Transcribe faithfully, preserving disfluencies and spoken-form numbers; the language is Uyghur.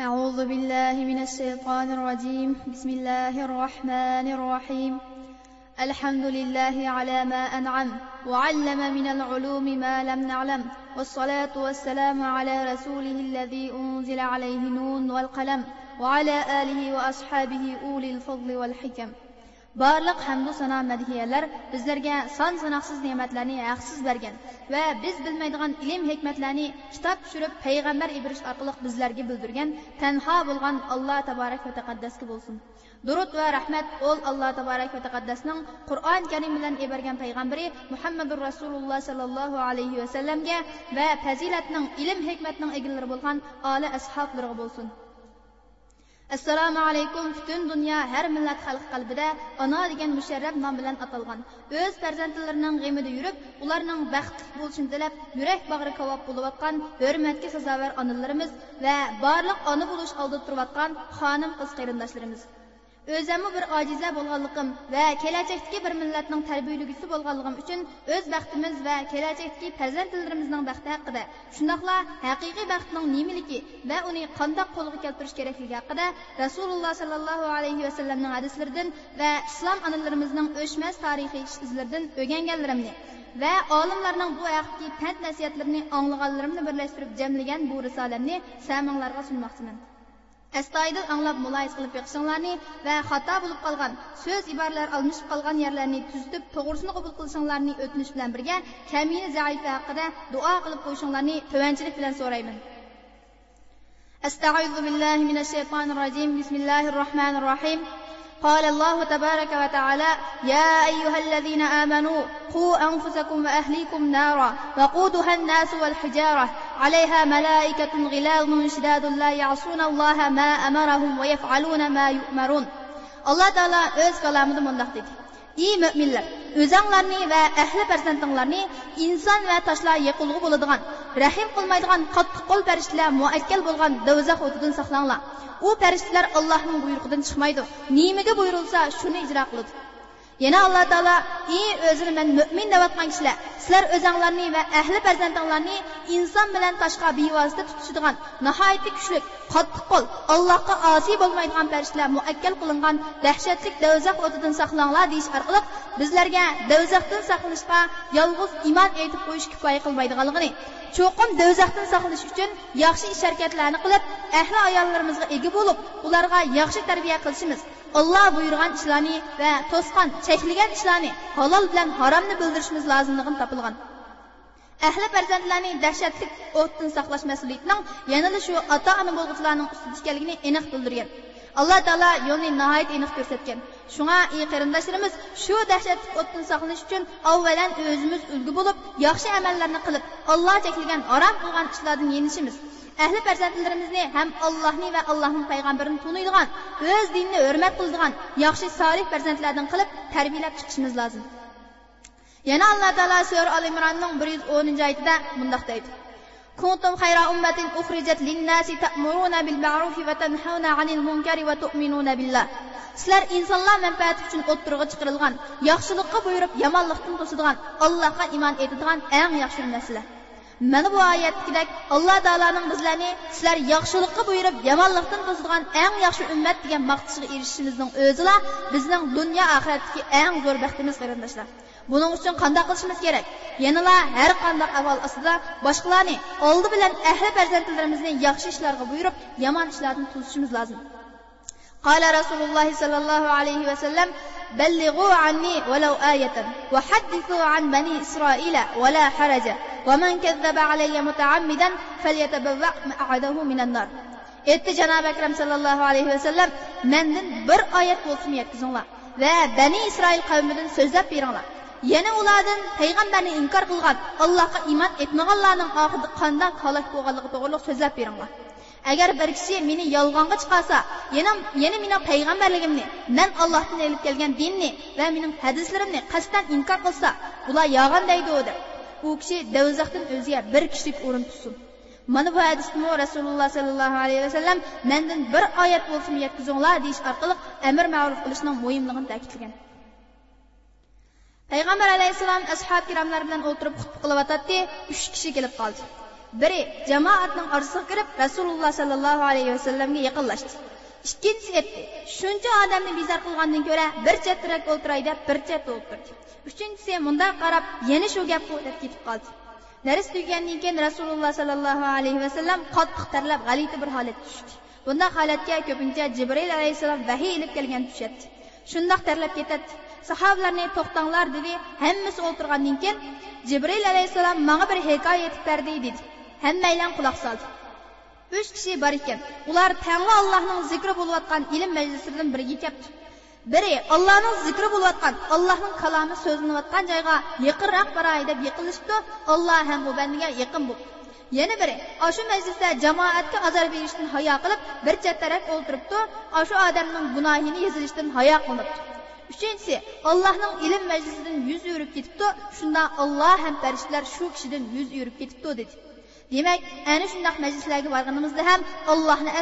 أعوذ بالله من الشيطان الرجيم. بسم الله الرحمن الرحيم. الحمد لله على ما أنعم وعلم من العلوم ما لم نعلم، والصلاة والسلام على رسوله الذي أنزل عليه النون والقلم، وعلى آله وأصحابه أولي الفضل والحكم. بارلىق ھەمدۇ سانا، مەدھىيەلەر بىزلەرگە سان ساناقسىز نېمەتلەرنى ھەقسىز بەرگەن ۋە بىز بىلمەيدىغان ئىلىم ھېكمەتلەرنى كىتاب چۈشۈرۈپ پەيغەمبەر ئېبىرىش ئارقىلىق بىزلەرگە بىلدۈرگەن تەنھا بولغان ئاللا تابارەك ۋە تەقەددەسكە بولسۇن. دۇرۇد ۋە رەھمەت ئول ئاللا تابارەك ۋە تەقەددەسنىڭ قۇرئان كەرىم بىلەن ئېبەرگەن پەيغەمبىرى مۇھەممەدۇر رەسۇلۇللا ساللاللاھۇ ئەلەيھى ۋەسەللەمگە ۋە پەزىلەتنىڭ، ئىلىم ھېكمەتنىڭ ئىگىلىرى بولغان ئالى ئەسھابلىرىغا بولسۇن. ئەسسالامۇ ئەلەيكۇم. پۈتۈن دۇنيا ھەر مىللەت خەلق قەلبىدە ئانا دېگەن مۇشەررەپ نام بىلەن ئاتالغان، ئۆز پەرزەنتلىرىنىڭ غېمىدە يۈرۈپ، ئۇلارنىڭ بەختلىك بولۇشىنى تىلەپ، يۈرەك باغرى كاۋاپ بولۇۋاتقان ھۆرمەتكە سازاۋەر ئانىلىرىمىز ۋە بارلىق ئانا بولۇش ئالدىدا تۇرۇۋاتقان خانىم-قىز قېرىنداشلىرىمىز. ئۆزەممۇ بىر ئاجىزە بولغانلىقىم ۋە كېلەچەكتىكى بىر مىللەتنىڭ تەربىيەلىگۈچىسى بولغانلىقىم ئۈچۈن ئۆز بەختىمىز ۋە كېلەچەكتىكى پەرزەنتلىرىمىزنىڭ بەختى ھەققىدە، شۇنداقلا ھەقىقىي بەختنىڭ نېمىلىكى ۋە ئۇنى قانداق قولغا كەلتۈرۈش كېرەكلىكى ھەققىدە رەسۇلۇللا ساللاللاھۇ ئەلەيھى ۋەسەللەمنىڭ ھەدىسلىرىدىن ۋە ئىسلام ئانىلىرىمىزنىڭ ئۆچمەس تارىخىي ئىش ئىزلىرىدىن ئۆگەنگەنلىرىمنى ۋە ئالىملارنىڭ بۇ ھەقتىكى پەند نەسىھەتلىرىنى ئاڭلىغانلىرىمنى بىرلەشتۈرۈپ جەملىگەن بۇ رىسالەمنى سەمىڭلارغا سۇنماقچىمەن. ئەستايىدىل ئاڭلاپ مۇلاھىزە قىلىپ بېقىشىڭلارنى ۋە خاتا بولۇپ قالغان، سۆز ئىبارىلەر ئالمىشىپ قالغان يەرلەرنى تۈزىتىپ، توغرىسىنى قوبۇل قىلىشىڭلارنى ئۆتۈنۈش بىلەن بىرگە، كەمىنە زەئىپە ھەققىدە دۇئا قىلىپ قويۇشۇڭلارنى تۆۋەنچىلىك بىلەن سورايمەن. أستعيذ بالله من الشيطان الرجيم. بسم الله الرحمن الرحيم. قال الله تبارك وتعالى: يا أيها الذين آمنوا قوا أنفسكم وأهليكم نارا وقودها الناس والحجارة عليها ملائكة غلاظ شداد لا يعصون الله ما أمرهم ويفعلون ما يؤمرون. ئاللا تائالا ئۆز كالامىدا مۇنداق دېدى: ئى مۆمىنلەر، ئۆزەڭلارنى ۋە ئەھلى پەرزەنتىڭلارنى ئىنسان ۋە تاشلار يېقىلغۇ بولىدىغان، رەھىم قىلمايدىغان قاتتىق قول پەرىشتىلەر مۇئەككەل بولغان دوزاخ ئوتىدىن ساقلاڭلار. ئۇ پەرىشتىلەر ئاللاھنىڭ بۇيرۇقىدىن چىقمايدۇ، نېمىگە بۇيرۇلسا شۇنى ئىجرا قىلىدۇ. يەنە ئاللا تائالا: ئى ئۆزىنى مەن مۆمىن دەۋاتقان كىشىلەر، سىلەر ئۆزەڭلارنى ۋە ئەھلى پەرزەنتىڭلارنى ئىنسان بىلەن تاشقا بىۋاسىتە تۇتىشىدىغان ناھايىتى كۈچلۈك، قاتتىق قول، ئاللاھقا ئاسىي بولمايدىغان پەرىشتىلەر مۇئەككەل قىلىنغان دەھشەتلىك دوزاخ ئوتىدىن ساقلاڭلار دېيىش ئارقىلىق بىزلەرگە دوزاختىن ساقلىنىشقا يالغۇز ئىمان ئېيتىپ قويۇش كۇپايە قىلمايدىغانلىقىنى، چوقۇم دوزاختىن ساقلىنىش ئۈچۈن ياخشى ئىش-ھەرىكەتلەرنى قىلىپ، ئەھلى ئاياللىرىمىزغا ئىگە بولۇپ، ئۇلارغا ياخشى تەربىيە قىلىشىمىز، ئاللا بۇيرۇغان ئىشلارنى ۋە توسقان، چەكلىگەن ئىشلارنى، ھالال بىلەن ھارامنى بىلدۈرۈشىمىز لازىملىقىنى تاپىلغان. ئەھلى پەرزەنتلەرنى دەھشەتلىك ئوتتىن ساقلاش مەسئۇلىيىتىنىڭ يەنىلا شۇ ئاتا-ئانا بولغۇچىلارنىڭ ئۈستىدە ئىكەنلىكىنى ئېنىق بىلدۈرگەن. ئاللا تائالا يولنى ناھايىتى ئېنىق كۆرسەتكەن. شۇڭا، ئى قېرىنداشلىرىمىز، شۇ دەھشەتلىك ئوتتىن ساقلىنىش ئۈچۈن ئاۋۋەلەن ئۆزىمىز ئۈلگە بولۇپ، ياخشى ئەمەللەرنى قىلىپ، ئاللا چەكلىگەن، ھارام قىلغان ئىشلاردىن يېنىشىمىز. ئەھلى پەرزەنتلىرىمىزنى ھەم ئاللاھنى ۋە ئاللاھنىڭ پەيغەمبىرىنى تونۇيدىغان، ئۆز دىنىنى ھۆرمەت قىلىدىغان ياخشى، سالىھ پەرزەنتلەردىن قىلىپ تەربىيەلەپ چىقىشىمىز لازىم. يەنە ئاللا تائالا سۈرە ئال ئىمراننىڭ بىر يۈز ئونىنچى ئايىتىدە مۇنداق دەيدۇ: كنتم خير أمة أخرجت للناس تأمرون بالمعروف وتنهون عن المنكر وتؤمنون بالله. سىلەر ئىنسانلار مەنپەئەتى ئۈچۈن ئوتتۇرىغا چىقىرىلغان، ياخشىلىققا بۇيرۇپ، يامانلىقتىن توسىدىغان، ئاللاھقا ئىمان ئېيتىدىغان ئەڭ ياخشى ئۈممەتسىلەر. مانا بۇ ئايەتتىكىدەك، ئاللا تائالانىڭ بىزلەرنى سىلەر ياخشىلىققا بۇيرۇپ، يامانلىقتىن توسىدىغان ئەڭ ياخشى ئۈممەت دېگەن ماختىشىغا ئېرىشىشىمىزنىڭ ئۆزىلا بىزنىڭ دۇنيا ئاخىرەتتىكى ئەڭ زور بەختىمىز، قېرىنداشلار. بۇنىڭ ئۈچۈن قانداق قىلىشىمىز كېرەك؟ يەنىلا ھەر قانداق ئەھۋال ئاستىدا باشقىلارنى، ئالدى بىلەن ئەھلى پەرزەنتلىرىمىزنى ياخشى ئىشلارغا بۇيرۇپ، يامان ئىشلاردىن توسۇشىمىز لازىم. قال رسول الله صلى الله عليه وسلم: بلغوا عني ولو آية، وحدثوا عن بني إسرائيل ولا حرج، ومن كذب علي متعمدا فليتبوأ مقعده من النار. ئېيتتى جانابى ئەكرەم ساللاللاھۇ ئەلەيھى ۋەسەللەم: مەندىن بىر ئايەت بولسىمۇ يەتكۈزۈڭلار ۋە بەنى ئىسرائىل قەۋمىدىن سۆزلەپ بېرىڭلار. يەنە ئۇلاردىن پەيغەمبەرنى ئىنكار قىلغان، ئاللاھقا ئىمان ئېيتمىغانلارنىڭ ئاخىرىدا قانداق ھالاك بولغانلىقى توغرىلىق سۆزلەپ بېرىڭلار. ئەگەر بىر كىشى مېنى يالغانغا چىقارسا، يەنە، يەنە مېنىڭ پەيغەمبەرلىكىمنى، مەن ئاللاھتىن ئېلىپ كەلگەن دىننى ۋە مېنىڭ ھەدىسلىرىمنى قەستەن ئىنكار قىلسا، بۇلار يالغان دەيدۇ، دەپ، ئۇ كىشى دوزاختىن ئۆزىگە بىر كىشىلىك ئورۇن تۇتسۇن. مانا بۇ ھەدىستىمۇ رەسۇلۇللا ساللاللاھۇ ئەلەيھى ۋەسەللەم مەندىن بىر ئايەت بولسىمۇ يەتكۈزۈڭلار دېيىش ئارقىلىق ئەمر مەرۇپ قىلىشنىڭ مۇھىملىقىنى تەكىتلىگەن. پەيغەمبەر ئەلەيھىسسالام ئەسھاب كىراملار بىلەن ئولتۇرۇپ خۇتبە قىلىۋاتاتتى، ئۈچ كىشى كېلىپ قالدى. بىرى جامائەتنىڭ ئارىسىغا كىرىپ، رەسۇلۇللا ساللاللاھۇ ئەلەيھى ۋەسەللەمگە يېقىنلاشتى. ئىككىنچىسى ئېيتتى، شۇنچە ئادەمنى بىزار قىلغاندىن كۆرە بىر چەتتىرەك ئولتۇراي دەپ، بىر چەتتە ئولتۇردى. ئۈچىنچىسى مۇنداق قاراپ، يەنە شۇ گەپقۇ دەپ كېتىپ قالدى. دەرس تۈگىگەندىن كېيىن رەسۇلۇللا ساللاللاھۇ ئەلەيھى ۋەسەللەم قاتتىق تەرلەپ، غەلىتە بىر ھالەتكە چۈشتى. بۇنداق ھالەتكە كۆپىنچە جىبرىئىل ئەلەيھىسسالام ۋەھىي ئېلىپ كەلگەندە چۈشەتتى. شۇنداق تەرلەپ كېتەتتى. ساھابىلەرنى توختاڭلار دېدى. ھەممىسى ئولتۇرغاندىن كېيىن، جىبرىئىل ئەلەيھىسسالام ماڭا بىر ھېكايە ئېيتىپ بەردى دېدى. ھەممەيلەن قۇلاق سالدى. ئۈچ كىشى بار ئىكەن. ئۇلار تەڭلا ئاللاھنىڭ زىكرى بولۇۋاتقان ئىلىم مەجلىسى بىلەن بىرگە كەپتۇ. بىرى ئاللاھنىڭ زىكرى بولۇۋاتقان، ئاللاھنىڭ كالامى سۆزلىنىۋاتقان جايغا يېقىنراق باراي دەپ يېقىنلىشىپتۇ، ئاللا ھەم ئۇ بەندىگە يېقىن بوپتۇ. يەنە بىرى ئاشۇ مەجلىستە جامائەتكە ئازار بېرىشتىن ھايا قىلىپ، بىر چەتتىرەك ئولتۇرۇپتۇ، ئاشۇ ئادەمنىڭ گۇناھىنى يېزىلىشتىن ھايا قىلماپتۇ. ئۈچىنچىسى، ئاللاھنىڭ ئىلىم مەجلىسىدىن يۈز ئۆرۈپ كېتىپتۇ، شۇندا ئاللا ھەم پەرىشتىلەر شۇ كىشىدىن يۈز ئۆرۈپ كېتىپتۇ دېدى. دېمەك، ئەنە شۇنداق مەجلىسلەرگە بارغىنىمىزدا ھەم ئاللاھنى